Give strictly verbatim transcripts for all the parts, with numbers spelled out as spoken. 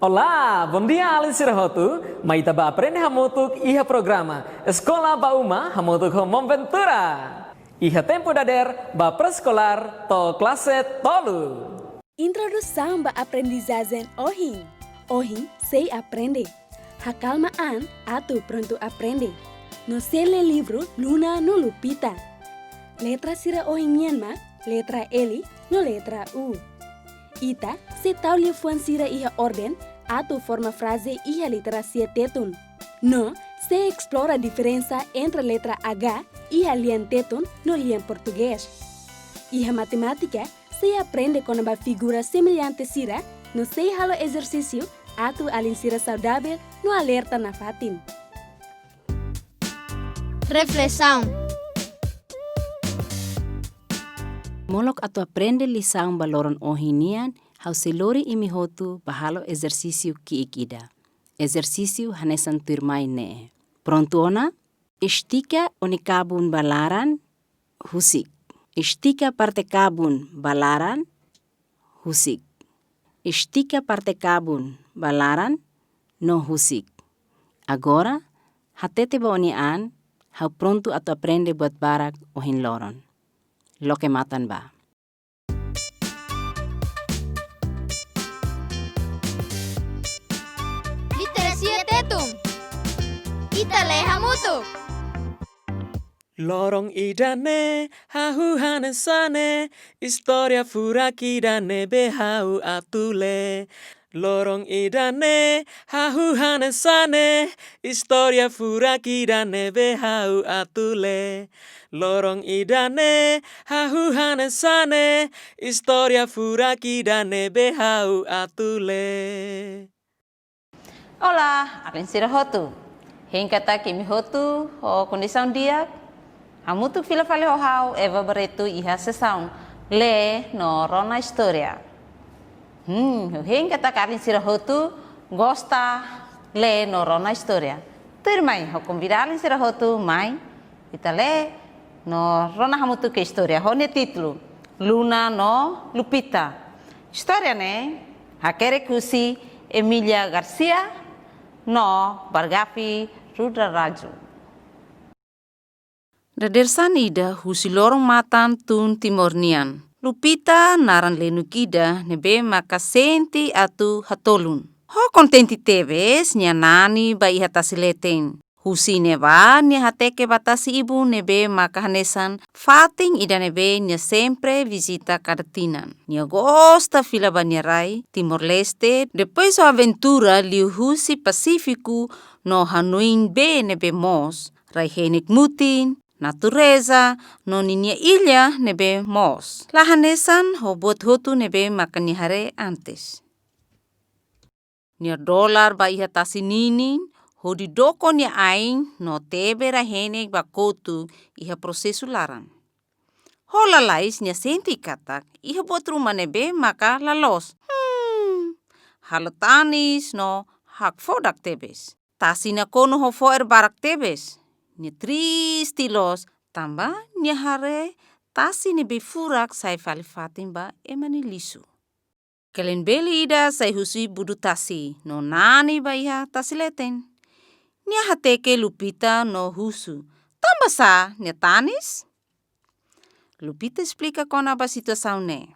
Olá, bondia alin sira hotu, mai ita bá aprende hamutuk iha programa Eskola ba Uma hamutuk ho Maun Ventura. Iha tempu dadeer ba pré-eskolár to'o klase tolu. Introdusaun ba aprendizajen ohin. Ohin sei aprende. Hakalma an atu prontu aprende. No sei lee livru Luna no Lupita. Letra sira ohin nian mak letra L no letra U. Ita sei tau liafuan sira iha orden atu forma fraze iha literasia Tetun. No sei esplora diferensa entre letra H iha lian Tetun no lian Portugés. Iha matemátika, sei aprende kona-ba figura semellante sira, no sei halo ezersísiu atu alin sira saudavel no alerta nafatin. Reflesaun. Molok atu aprende lisaun ba loron ohin nian, ha'u sei lori imi hotu bá halo ezersísiu ki'ik ida. Ezersísiu hanesan tuirmai ne'e. Prontu ona? Estika ó-nia kabun ba laran, husik. Estika parte kabun ba laran, husik. Estika parte kabun ba laran, no husik. Agora, hatete ba ó-nia an, ha'u prontu atu aprende buat barak ohin loron. Loke matan bá. Literasia Tetun. Ita lee hamutuk. Loron ida-ne'e, hahú hanesan ne'e, istória furak ida ne'ebé ha'u atu lee. Loron ida-ne'e, hahú hanesan ne'e, istória furak ida ne'ebé ha'u atu lee. Loron ida-ne'e, hahú hanesan ne'e, istória furak ida ne'ebé ha'u atu lee. Olá, alin sira hotu. Hein katak imi hotu ho kondisaun di'ak? Hamutuk fila fali ho ha'u, Eva Barreto, iha sesaun lee no rona istória. Hmm, hein katak alin sira hotu gosta lee no rona istória. Tuirmai, ha'u konvida alin sira hotu mai, ita lee no rona hamutuk istória ho nia títulu Luna no Lupita. Istória ne'e hakerek husi Emília Garcia no Bargafi Rudrarajo. Dadeer-saan ida husi loron-matan tun Timor nian. Lupita naran lenuk ida ne'ebé maka sente atu hatolun. Ho kontente tebes nia nani ba iha tasi leten. Husi ne'ebá nia hateke ba tasi ibun ne'ebé maka hanesan fatin ida ne'ebé nia sempre vizita kada tinan. Nia gosta fila ba nia rai Timor-Leste, depois ho aventura liuhusi Pasífiku no hanoin bee ne'ebé moos, rai-henek mutin, natureza, no ninia illa ne'ebé moos. La hanesan ho buat hotu ne'ebé maka nia haree antes. Nia dolar ba iha tasi ninin, hodi doko nia ain no tebe rai-henek ba kotuk iha prosesu laran. Ho lalais nia sente katak iha buat ruma ne'ebé maka la loos. Hmm, halo tanis no hakfodak tebes. Tasi nakonu ho fo'er barak tebes. Nia triste loos tanba nia haree tasi ne'ebé furak sai fali fatin ba ema nia lixu. Kelen-bele ida sai husi budu tasi no nani ba iha tasi leten. Nia hateke Lupita no husu, tanbasá nia tanis? Lupita esplika kona-ba situasaun ne'e.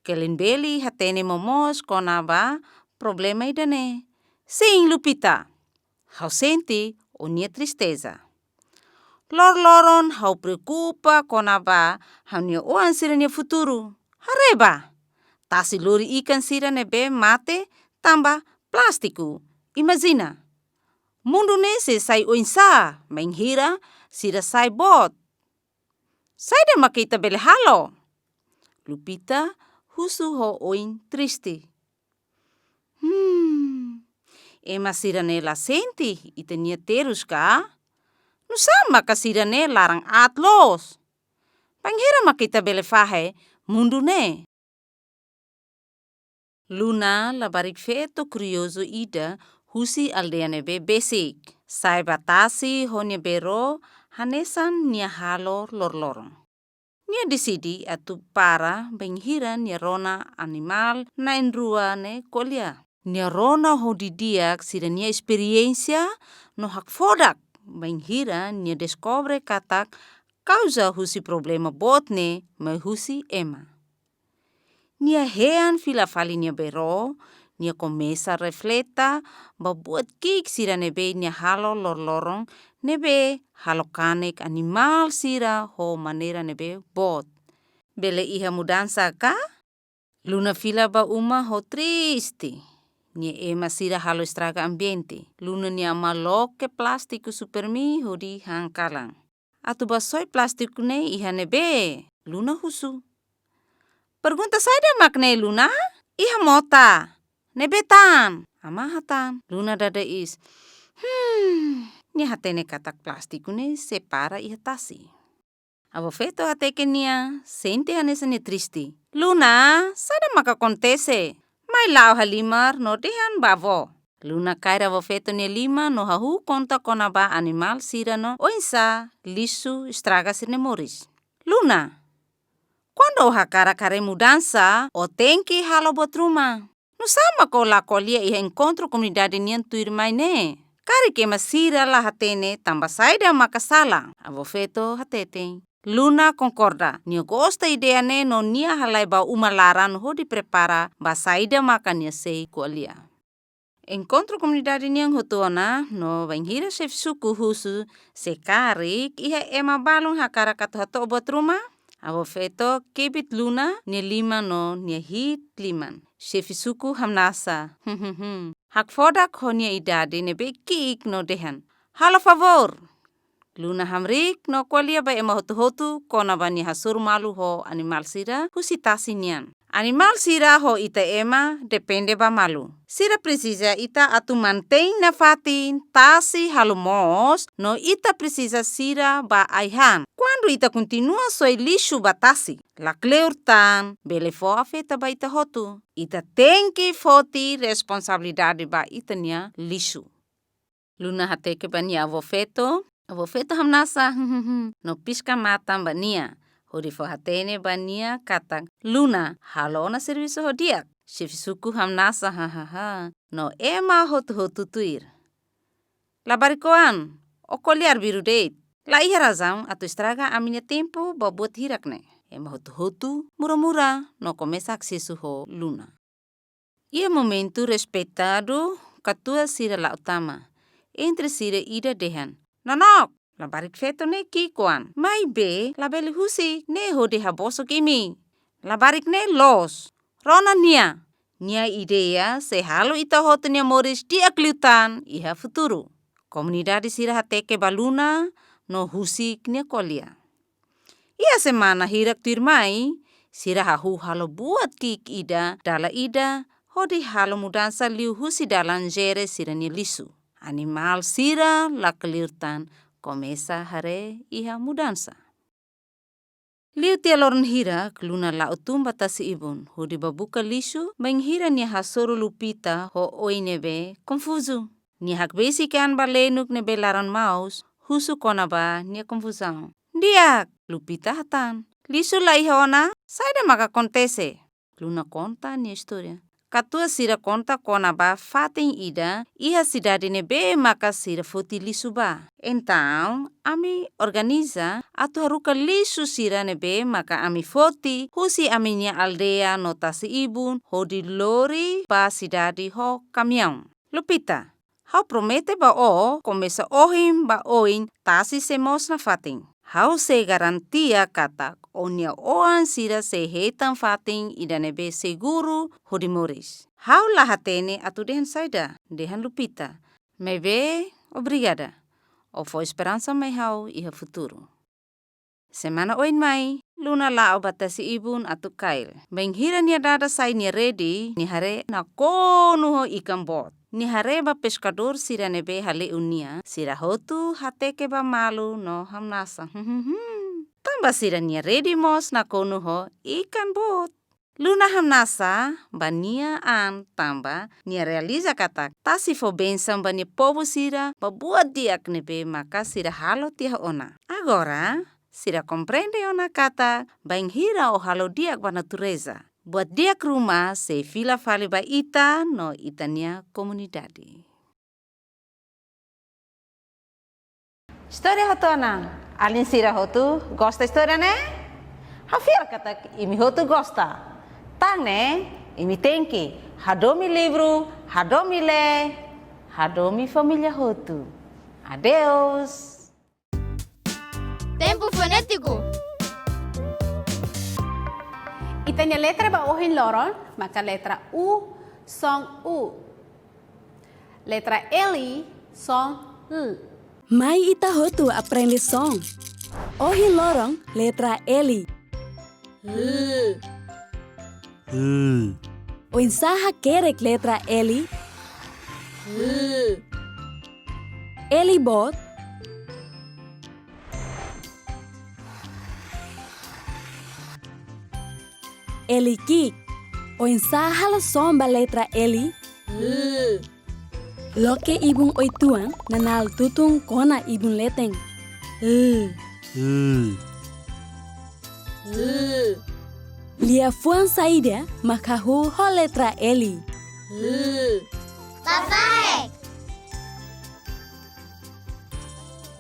Kelen-bele hatene momoos kona-ba problema ida-ne'e. Sin, Lupita, ha'u sente ó-nia tristeza. Loroloron ha'u preokupa kona-ba ha'u-nia oan sira-nia futuru. Haree bá, tasi lori ikan sira ne'ebé mate tanba plástiku. Imajina, mundu ne'e sei sai oinsá, bainhira sira sai boot. Saida maka ita bele halo? Lupita husu ho oin triste. Hmm, ema sira-ne'e la sente ita-nia terus ka? Nusá maka sira-ne'e laran aat loos? Bainhira maka ita bele fahe mundu ne'e? Luna, labarik feto kuriozu ida husi aldeia ne'ebé besik, sai ba tasi ho nia beró hanesan nia halo loroloron. Nia deside atu para bainhira nia rona animál na'in-rua ne'e ko'alia. Nia rona ho didi'ak sira-nia esperiénsia no hakfodak bainhira nia deskobre katak kauza husi problema boot ne'e mai husi ema. Nia hean fila fali nia beiru, nia komesa refleta ba buat ki'ik sira ne'ebé nia halo loroloron ne'ebé halo kanek animál sira ho maneira ne'ebé boot. Bele iha mudansa ka? Luna fila ba uma ho triste. Nia ema sira halo estraga ambiente. Luna nia amá loke plástiku Supermi hodi han kalan. Atu bá soe plástiku ne'e iha ne'ebé? Luna husu. Pergunta saida mak ne'e, Luna? Iha mota. Ne'ebé tan? Amá hatán. Luna dada iis. Hmm. Nia hatene katak plástiku ne'e sei para iha tasi. Avó feto hateke nia, sente hanesan nia triste. Luna, saida maka akontese? Mai la'o halimar no dehan ba avó. Luna kaer avó feto nia liman no hahú konta kona-ba animál sira no oinsá lixu estraga sira-nia moris. Luna, kuandu ó hakarak haree mudansa, ó tenke halo buat ruma. Nusá mak ó la ko'alia iha enkontru komunidade nian tuirmai ne'e? Karik ema sira la hatene tanba saida maka sala, avó feto hateten. Luna konkorda, nia gosta ideia ne'e no nia halai ba uma laran hodi prepara ba saida maka nia sei ko'alia. Enkontru komunidade nian hotu ona no bainhira xefe suku husu se karik iha ema balun hakarak atu hato'o buat ruma, avó feto kebit Luna nia liman no nia hi'it liman. Xefe suku hamnasa. Hakfodak ho nia idade ne'ebé ki'ik no dehan: Halo favór! Luna hamriik no ko'alia ba ema hotu-hotu kona-ba nia hasoru malu ho animál sira husi tasi nian. Animál sira ho ita ema depende ba malu. Sira presiza ita atu mantein nafatin, tasi halo moos, no ita presiza sira ba ai-han. Kuandu ita kontinua soe lixu ba tasi, lakleur tan, bele fó afeta ba ita hotu. Ita tenke foti responsabilidade ba ita-nia lixu. Luna hateke ba nia avó feto. Avó feto hamnasa, no piska matan ba nia, hodi fó hatene ba nia katak: Luna, halo ona servisu ho di'ak. Xefe suku hamnasa, hahaha, no ema hotu-hotu tuir. Labarik oan, ó ko'alia arbiru de'it. La iha razaun atu estraga ami-nia tempu ba buat hirak ne'e. Ema hotu-hotu murmura no komesa haksisu ho Luna. Iha momentu respeitadu, katuas sira la'o tama. Entre sira ida dehan: Nonook, labarik feto ne'e ki'ik oan. Maibé labele husik ne'e hodi habosok imi. Labarik ne'e loos. Rona nia. Nia ideia sei halo ita hotu nia moris di'ak liután iha futuru. Komunidade sira hateke ba Luna no husik nia ko'alia. Iha semana hirak tuirmai, sira hahú halo buat ki'ik ida dala ida hodi halo mudansa liuhusi dalan jere sira-nia lixu. Animál sira lakleur tan komesa haree iha mudansa. Liu tiha loron hirak, Luna la'o tun ba tasi ibun hodi bá buka lixu, bainhira nia hasoru Lupita ho oin ne'ebé konfuzu. Nia hakbesik an ba lenuk ne'ebé laran-maus, husu kona-ba nia konfuzaun. Di'ak, Lupita hatán. Lixu la iha ona, saida maka akontese? Luna konta nia istória. Katuas sira konta kona-ba fatin ida iha sidade ne'ebé maka sira foti lixu ba. Entaun, ami organiza atu haruka lixu sira ne'ebé maka ami foti husi ami-nia aldeia no tasi ibun hodi lori ba sidade ho kamiaun. Lupita, ha'u promete ba ó, komesa ohin ba oin tasi sei moos nafatin. Ha'u sei garantia katak ó-nia oan sira sei hetan fatin ida ne'ebé seguru hodi moris. Ha'u la hatene atu dehan saida, dehan Lupita. Maibé, obrigada. Ó fó esperansa mai ha'u iha futuru. Semana oin mai, Luna la'o ba tasi ibun atu kail. Bainhira nia dada sai nia rede, nia haree nakonu ho ikan boot. Nia haree ba peskadór sira ne'ebé hale'u nia, sira hotu hateke ba malu no hamnasa. Tanba sira-nia rede mós nakonu ho ikan boot. Luna hamnasa ba nia an tanba nia realiza katak tasi fó bensaun ba nia povu sira ba buat di'ak ne'ebé maka sira halo tiha ona. Agora, sira komprende ona katak bainhira ó halo di'ak ba natureza, Buat di'ak ruma sei fila fali ba ita no ita-nia komunidade. Istória hotu ona. Alin sira hotu gosta istória ne'e? Ha'u fiar katak imi hotu gosta. Tan ne'e, imi tenke hadomi livru, hadomi lee, hadomi família hotu. Adeus. Tempu fonétiku. Ita-nia letra ba ohin loron maka letra U, son U. Letra L, son L. Mai ita hotu aprende son. Ohin loron letra L. L. L. Oinsá hakerek letra L? L. L boot. L ki'ik. Oinsá halo son ba letra L? L. Loke ibun oituan nanál tutun kona ibun leten. L. L. L. Liafuan saida mak hahú ho letra L? L. Lafaek.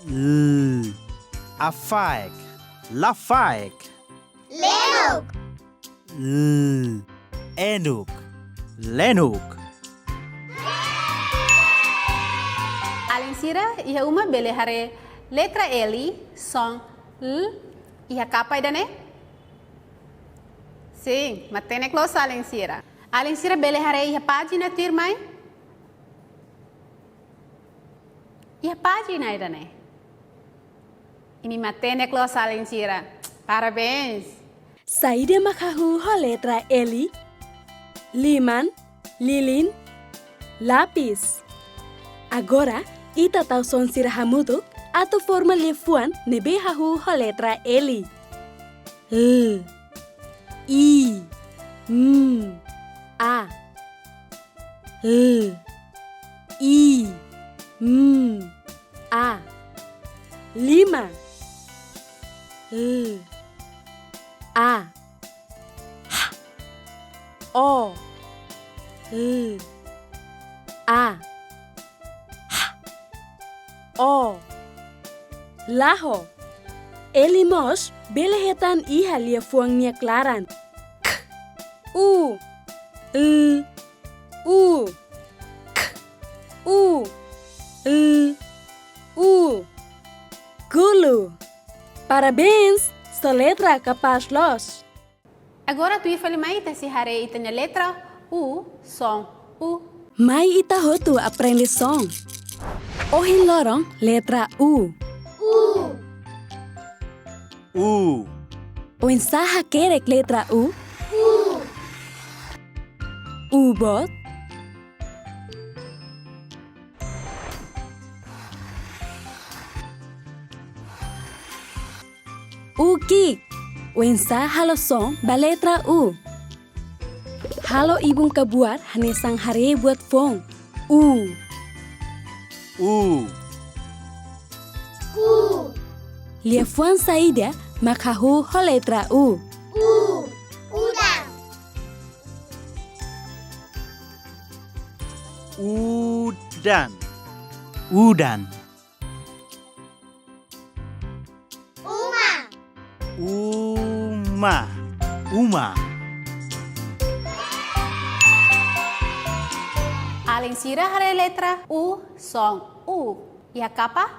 L. Afaek. Lafaek. Lenuk. L. Enuk. Lenuk. Alin sira, iha uma bele haree letra L, son L, iha kapa ida-ne'e? Sin, matenek loos alin sira. Alin sira bele haree iha pájina tuirmai? Iha pájina ida-ne'e. Imi matenek loos alin sira. Parabéns. Saida mak hahú ho letra L? Liman, lilin, lapis. Agora, ita tau son sira hamutuk atu forma liafuan ne'ebé hahú ho letra L. L, I, M, A. L, I, M, A. Lima. L, A, H, O. L, A, H, O. Laho. L mós bele hetan iha liafuan nia klaran. K, U, L, U, K, U, L, U. Kulu. Parabéns, soletra kapás loos. Agora tuir fali mai ita sei haree ita-nia letra U, son U. Mai ita hotu aprende son. Ohin loron letra U. U. U. Oinsá hakerek letra U? U. U boot. U ki'ik. Oinsá halo son ba letra U? Halo ibun kabuar hanesan haree buat foun. U. U. U. Liafuan saida mak hahú ho letra U? U. Udan. Udan. Udan. Uma. Uma. Uma. Alin sira haree letra U, son U. Iha kapa?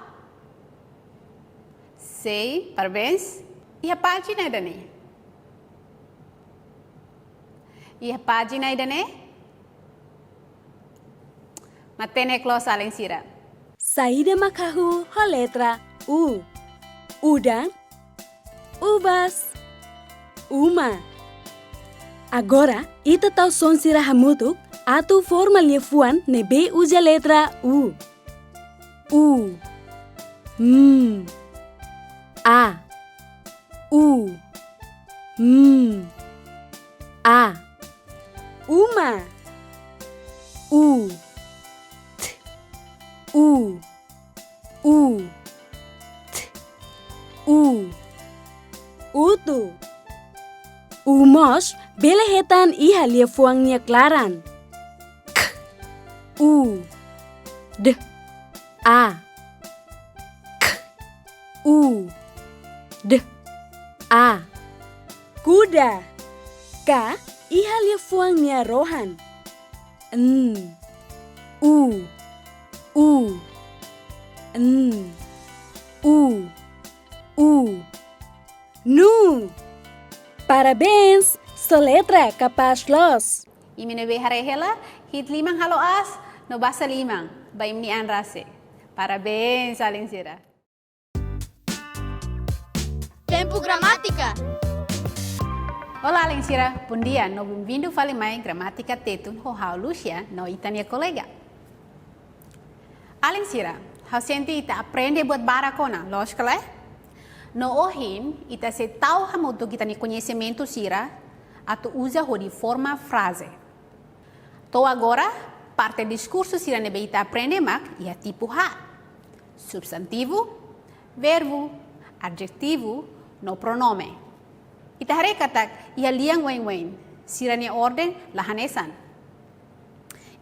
Sei, parabéns. Iha pájina ida-ne'e? Iha pájina ida-ne'e? Matenek loos alin sira. Saida mak hahú ho letra U? Udan, uvas, uma. Agora, ita tau son sira hamutuk atu forma liafuan ne'ebé uza letra U. U, M, A. U, M, A. Uma. U, T, U, U, T, U. Utu. U mós bele hetan iha liafuan nia klaran. K, U, D, A. K, U, D, A. Kuda. Ka iha liafuan nia rohan. N, U, U, N, U, U. Nu. Parabéns, soletra kapás loos. Imi ne'ebé haree hela, hi'it liman halo aas, no basa liman ba imi-nia an rasik. Parabéns, alin sira. Tempu Gramátika. Olá, alin sira. Bondia, no benvindu fali mai Gramátika Tetun ho ha'u Lúcia, no ita-nia kolega. Alin sira, ha'u sente ita aprende buat barak ona, loos ka lae? No ohin, ita sei tau hamutuk ita-nia koñesimentu sira, atu uza hodi forma fraze. To'o agora, parte diskursu sira ne'ebé ita aprende mak iha tipu haat: substantivu, verbu, adjetivu, no pronome. Ita haree katak iha lian oioin, sira-nia orden la hanesan.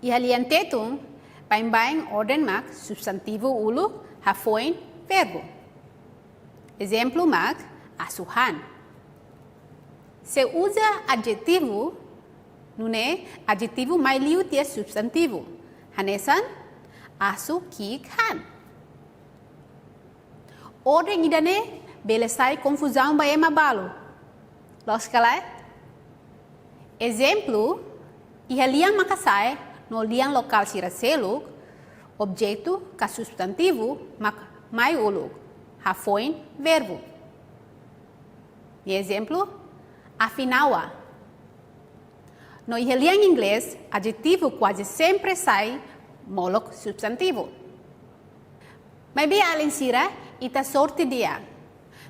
Iha lian Tetun, baibain orden mak substantivu uluk, hafoin verbu. Ezemplu mak asu han. Se uza adjetivu, nune'e adjetivu mai liu tiha substantivu. Hanesan asu ki'ik han. Orden ida-ne'e bele sai konfuzaun ba ema balu. Loos ka lae? Ezemplu, iha lian Makasae no lian lokál sira seluk, objetu ka substantivu mak mai uluk, hafoin verbu. Nia ezemplu, afi-nawa. No iha lian Inglés, adjetivu kuaze sempre sai molok substantivu. Maibé alin sira, ita sorte di'ak.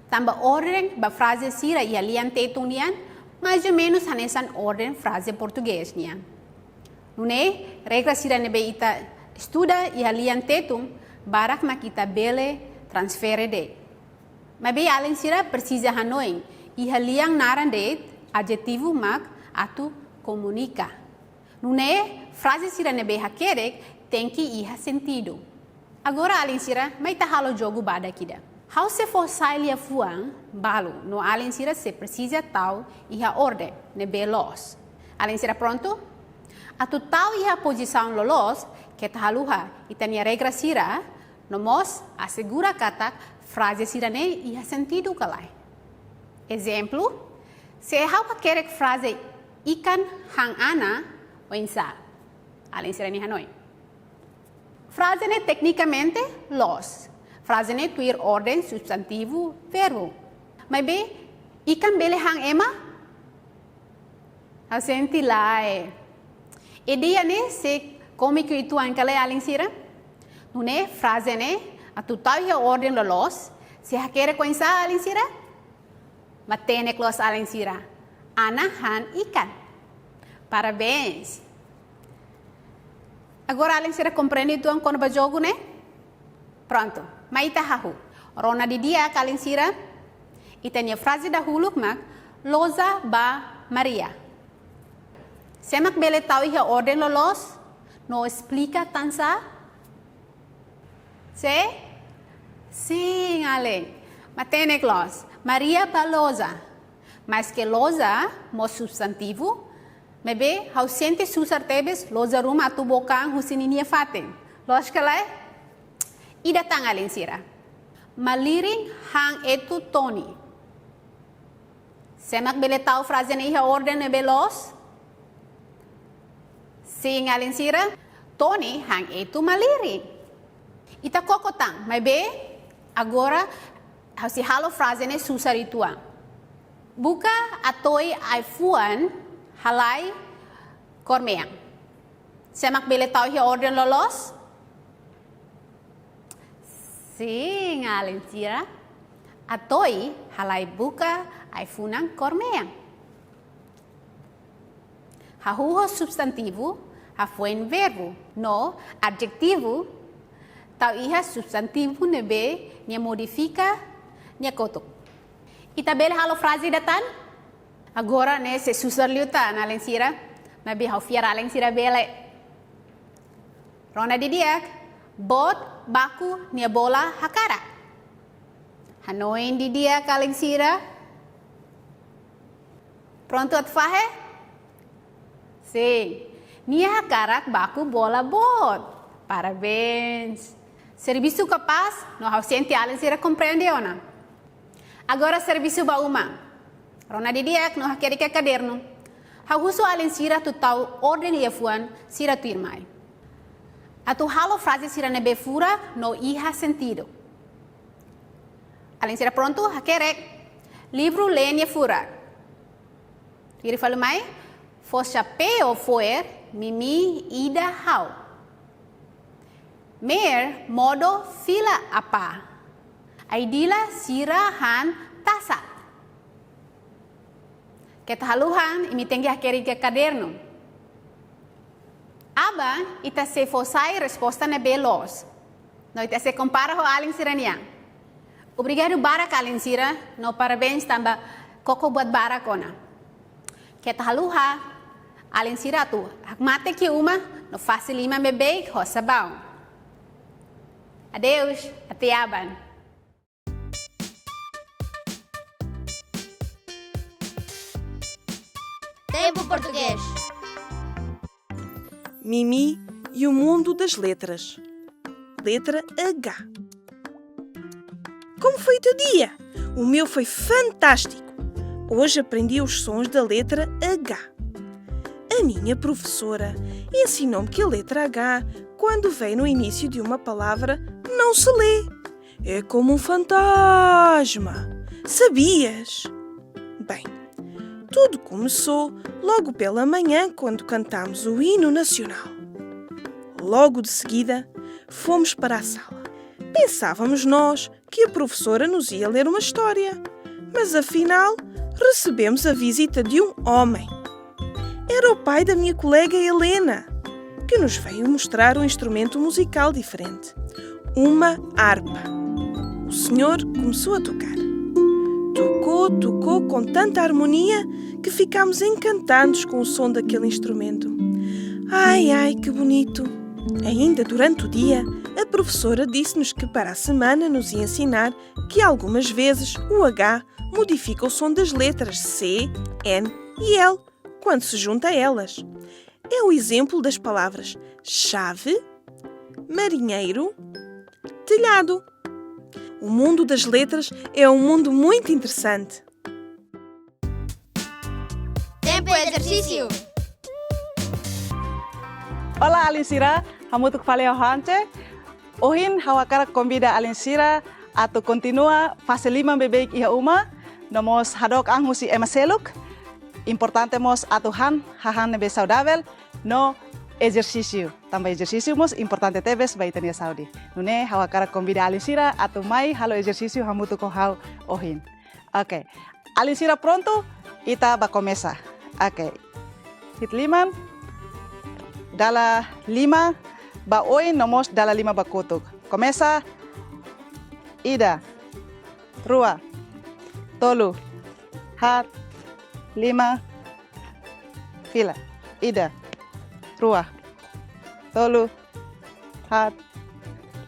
Tanba orden ba fraze sira iha lian Tetun nian, mais ou menus hanesan orden fraze Portugés nian. Nune'e, regra sira ne'ebé ita estuda iha lian Tetun, barak mak ita bele transfere de'it. Maibé alin sira presiza hanoin, iha lian naran de'it, adjetivu mak atu komunika. Nune'e, fraze sira ne'ebé hakerek tenke iha sentidu. Agora alin sira, mai ita halo jogu badak ida. Ha'u sei fó sai liafuan balu, no alin sira sei presiza tau iha orden ne'ebé loos. Alin sira prontu? Atu tau iha pozisaun loloos, keta haluha ita-nia regra sira, no mós asegura katak fraze sira-ne'e iha sentidu ka lae. Ezemplu, se ha'u hakerek fraze ikan han Ana, oinsá? Alin sira-nia hanoin. Fraze ne'e teknikamente loos. Fraze ne'e tuir orden substantivu verbu. Maibé, ikan bele han ema? Ha'u sente lae. Ideia ne'e sei kómiku uitoan ka lae alin sira? Nune'e fraze ne'e atu tau iha orden loloos, sei hakerek oinsá alin sira? Matenek loos alin sira. Ana han ikan. Parabéns. Agora alin sira komprende uitoan kona-ba jogu ne'e? Prontu, mai ita hahú. Rona didi'ak alin sira. Ita-nia fraze dahuluk mak: Loja ba Maria. Sé mak bele tau iha orden loloos no esplika tansá? Sé? Sin, alin. Matenek loos. Maria ba loja. Maske loja mós substantivu, maibé ha'u sente susar tebes loja ruma atu book an husi ninia fatin. Loos ka lae? Ida tan alin sira. Malirin han etu Toni. Sé mak bele tau fraze ne'e iha orden ne'ebé loos? Sin, alin sira. Toni han etu Malirin. Ita koko tan, maibé agora ha'u sei halo fraze ne'e susar uitoan. Buka Atoy ai-fuan halai kór mean. Sé mak bele tau iha orden loloos? Sin, alin sira. Atoy halai buka ai-funan kór mean. Hahú ho substantivu, hafoin verbu, no adjetivu tau iha substantivu ne'ebé nia modifika nia kotuk. Ita bele halo fraze ida tan? Agora ne'e sei susar liután, alin sira, maibé ha'u fiar alin sira bele. Rona didi'ak, boot baku nia bola hakarak. Hanoin didi'ak, alin sira. Prontu atu fahe? Sin. Nia hakarak baku bola boot. Parabéns. Servisu kapás, no ha'u sente alin sira komprende ona. Agora servisu ba uma. Rona didi'ak no hakerek iha kadernu. Ha'u husu alin sira atu tau orden liafuan sira tuirmai. Atu halo fraze sira ne'ebé furak no iha sentidu. Alin sira prontu, hakerek. Livru lee nia furak. Tuir fali mai, fó xapeu fo'er, Mimi, Ida, ha'u. Meer modo fila apá. Ai-dila sira han tasak. Keta haluha, imi tenke hakerek iha kadernu. Aban, ita sei fó sai resposta ne'ebé loos. No ita sei kompara ho alin sira-nian. Obrigadu barak alin sira, no parabéns tanba koko buat barak ona. Keta haluha, alin sira atu hakmatek iha uma, no fase liman beibeik ho sabaun. Adeus, até aban. Tempu Portugés. Mimi e o mundo das letras. Letra H. Como foi o teu dia? O meu foi fantástico. Hoje aprendi os sons da letra H. A minha professora ensinou-me que a letra H, quando vem no início de uma palavra, não se lê. É como um fantasma. Sabias? Bem, tudo começou logo pela manhã, quando cantámos o hino nacional. Logo de seguida, fomos para a sala. Pensávamos nós que a professora nos ia ler uma história, mas afinal recebemos a visita de um homem. Era o pai da minha colega Helena, que nos veio mostrar um instrumento musical diferente, uma harpa. O senhor começou a tocar. Tocou, tocou com tanta harmonia que ficámos encantados com o som daquele instrumento. Ai, ai, que bonito! Ainda durante o dia, a professora disse-nos que para a semana nos ia ensinar que algumas vezes o H modifica o som das letras C, N e L quando se junta a elas. É o exemplo das palavras chave, marinheiro, telhado. O mundo das letras é um mundo muito interessante. Tempu ezersísiu. Olá, alin sira, hamutuk fali ho Hanche. Ohin ha'u hakarak konvida alin sira atu kontinua fase liman beibeik iha uma, no mós hadook an husi ema seluk. Importante mós atu han hahán ne'ebé saudavel no ezersísiu. Tanba ezersísiu mós importante tebes ba ita-nia saúde. Nune'e ha'u hakarak konvida alin sira atu mai halo ezersísiu hamutuk ho ha'u ohin. Oke. Alin sira prontu, ita bá komesa. Oke. Hi'it liman. Dala lima ba oin, no mós dala lima ba kotuk. Komesa. Ida. Rua. Tolu. Haat. Lima. Fila. Ida. Rua. Tolu. Haat.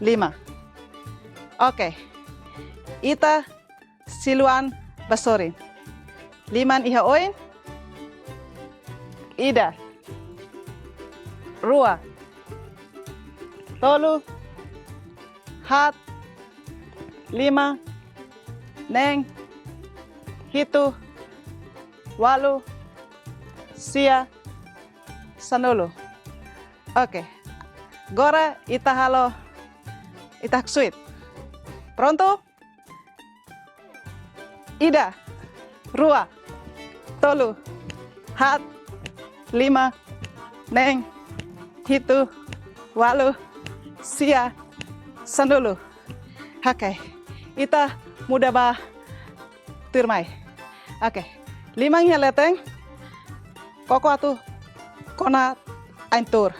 Lima. Oke. Ita silu an ba sorin. Liman iha oin. Ida. Rua. Tolu. Haat. Lima. Neen. Hitu. Ualu. Sia. Sanulu. Oke. Agora ita halo, ita haksoit. Prontu? Ida, rua, tolu, haat, lima, neen, hitu, ualu, sia, sanulu. Oke, ita muda ba tuirmai. Oke, liman iha leten, koko atu kona ain tuur.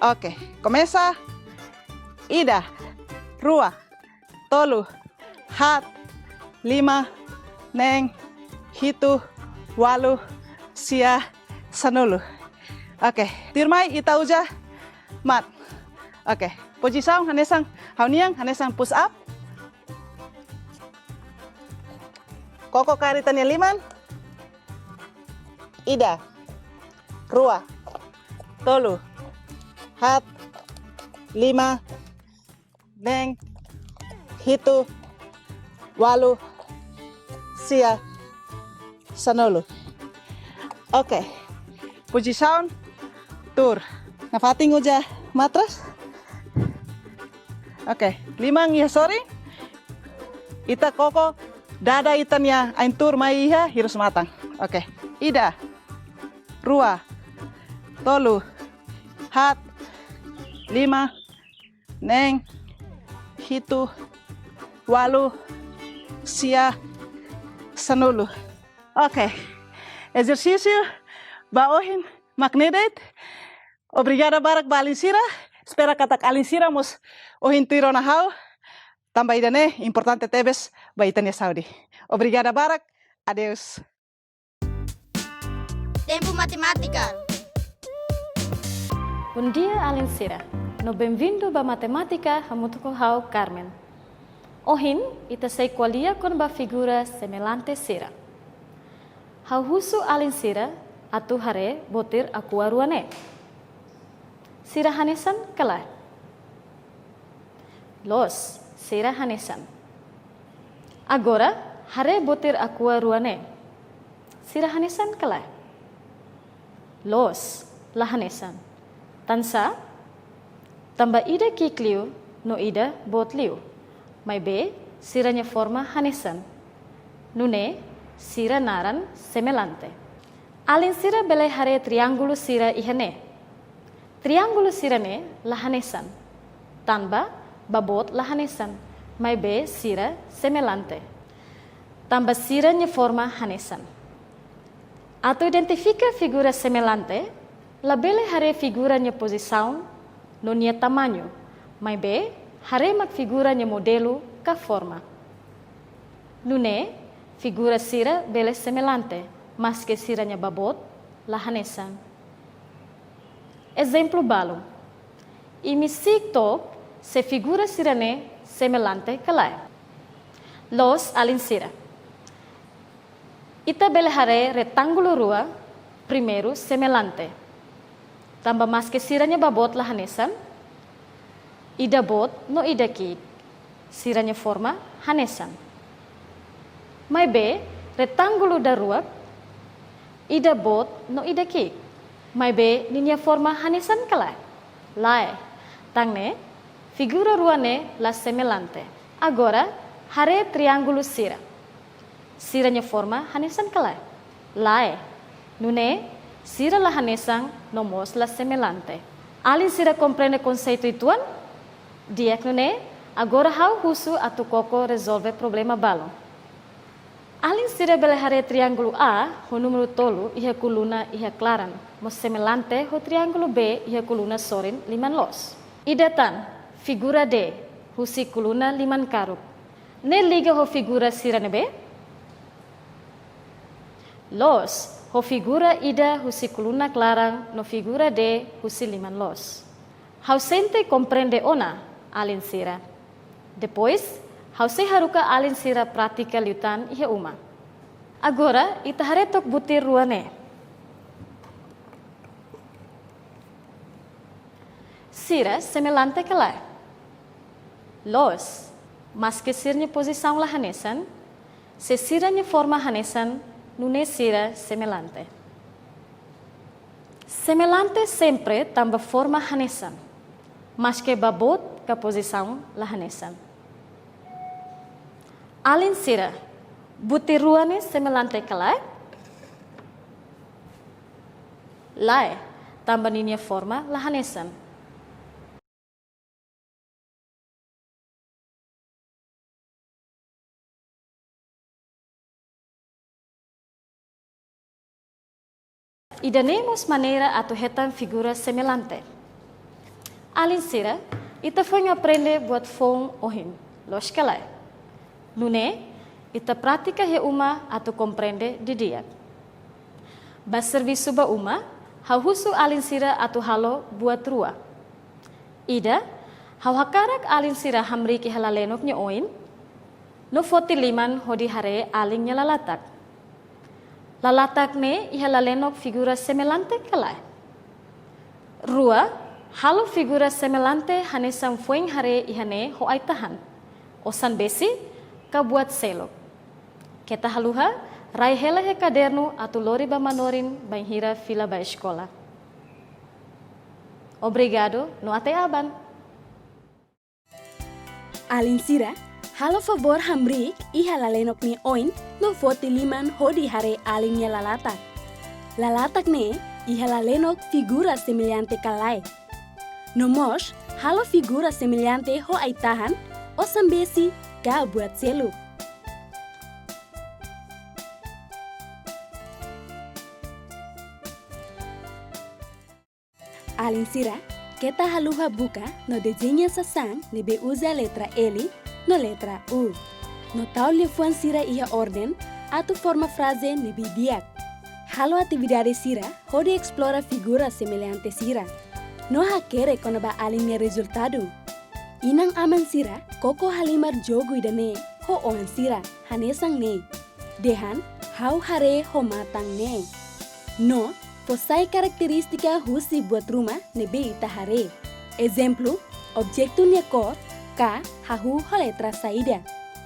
Oke, komesa. Ida, rua, tolu, haat, lima, neen, hitu, walu, sia, sanulu. Oke, tuirmai ita uza mat. Oke, pozisaun hanesan ha'u-nian, hanesan push up. Koko kaer ita-nia liman. Ida, rua, tolu, haat, lima, neen, hitu, walu, sia, sanulu. Oke. Pozisaun tuur. Nafatin uza matras. Oke, liman iha sorin. Ita koko dada ita-nia ain-tuur mai iha hirus-matan. Oke. Ida, rua, tolu, haat, lima, neen, hitu, walu, sia, sanulu. Oke. Ezersísiu ba ohin mak ne'e de'it. Obrigada barak ba alin sira. Espera katak alin sira mós ohin tuir ona ha'u. Tanba ida-ne'e importante tebes ba ita-nia saúde. Obrigada barak. Adeus. Tempu Matemátika. Bondia, alin sira. No benvindu ba Matemátika hamutuk ho ha'u, Carmen. Ohin, ita sei ko'alia kona-ba figura semellante sira. Ha'u husu alin sira atu haree botir Aqua rua ne'e. Sira hanesan ka lae? Loos, sira hanesan. Agora, haree botir Aqua rua ne'e. Sira hanesan ka lae? Loos, la hanesan. Tansá? Tanba ida ki'ik liu no ida boot liu. Maibé, sira-nia forma hanesan. Nune'e, sira naran semellante. Alin sira bele haree triángulu sira iha ne'e. Triángulu sira-ne'e la hanesan. Tanba, baboot la hanesan. Maibé, sira semellante. Tanba sira-nia forma hanesan. Atu identifika figura semellante, labele haree figura nia pozisaun no nia tamañu, maibé haree mak figura nia modelu ka forma. Nune'e, figura sira bele semellante, maske sira-nia baboot la hanesan. Ezemplu balun. Imi si'ik took se figura sira-ne'e semellante ka lae. Loos, alin sira. Ita bele haree retángulu rua, primeiru semellante. Tanba maske sira-nia baboot la hanesan, ida boot no ida ki'ik, sira-nia forma hanesan. Maibé, retángulu daruak, ida boot no ida ki'ik. Maibé, ninia forma hanesan ka lae? Lae. Tan ne'e, figura rua ne'e la semellante. Agora, haree triángulu sira. Sira-nia forma hanesan ka lae? Lae. Nune'e, sira la hanesan no mós la semellante. Alin sira komprende konseitu uitoan? Di'ak, nune'e, agora ha'u husu atu koko rezolve problema balun. Alin sira bele haree triángulu A ho númeru tolu iha koluna iha klaran, mós semellante ho triángulu B iha koluna sorin liman loos. Ida tan, figura D, husi koluna liman karuk. Ne'e liga ho figura sira ne'ebé? Loos, ho figura ida husi koluna klaran no figura D husi liman loos. Ha'u sente komprende ona, alin sira. Depois, ha'u sei haruka alin sira pratika liután iha uma. Agora, ita haree took botir rua ne'e. Sira semellante ka lae? Loos, maske sira-nia pozisaun la hanesan, se sira-nia forma hanesan, nune'e sira semellante. Semellante sempre tanba forma hanesan, maske baboot ka pozisaun la hanesan. Alin sira, botir rua ne'e semellante ka lae? Lae, tanba ninia forma la hanesan. Ida-ne'e mós maneira atu hetan figura semellante. Alin sira, ita foin aprende buat foun ohin, loos ka lae? Nune'e, ita pratika iha uma atu komprende didi'ak. Ba servisu ba uma, ha'u husu alin sira atu halo buat rua. Ida, ha'u hakarak alin sira hamriik iha lalenok nia oin, no foti liman hodi haree alin nia lalatak. Lalatak ne'e iha lalenok figura semellante ka lae? Rua, halo figura semellante hanesan foin haree iha ne'e ho ai-tahan, osan besi, ka buat seluk. Keta haluha, rai hela iha kadernu atu lori ba manorin bainhira fila ba eskola. Obrigadu, no até aban. Alin sira, halo favór hamriik iha lalenok nia oin no foti liman hodi haree alin nia lalatak. Lalatak ne'e iha lalenok figura semellante ka lae? No mós, halo figura semellante ho ai-tahan, osan besi, ka buat seluk. Alin sira, keta haluha buka no dezeña sasán ne'ebé uza letra L no letra U. No tau liafuan sira iha orden atu forma fraze ne'ebé di'ak. Halo atividade sira hodi esplora figura semellante sira. No hakerek kona-ba alin nia rezultadu. Inan-aman sira koko halimar jogu ida-ne'e ho oan sira hanesan ne'e: dehan, ha'u haree ho matan ne'e. No fó sai karakterístika husi buat ruma ne'ebé ita haree. Ezemplu, objetu nia kór, ka hahú ho letra saida.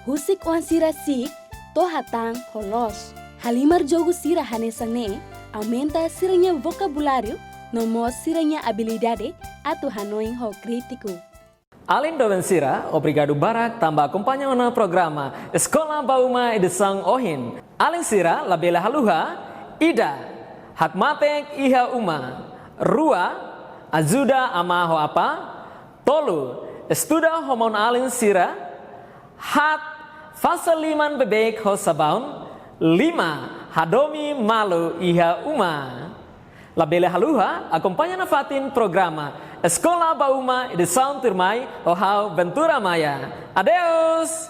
Husik oan sira si'ik to'o hatán ho loos. Halimar jogu sira hanesan ne'e aumenta sira-nia vokabuláriu no mós sira-nia abilidade atu hanoin ho krítiku. Alin doben sira, obrigadu barak tanba akompaña ona programa Eskola ba Uma edisaun ohin. Alin sira labele haluha: ida, hakmatek iha uma; rua, ajuda amá ho apá; tolu, estuda ho maun-alin sira; haat, fase liman beibeik ho sabaun; lima, hadomi malu iha uma. Labele haluha akompaña nafatin programa Eskola ba Uma edisaun tuirmai ho ha'u, Ventura Maia. Adeus!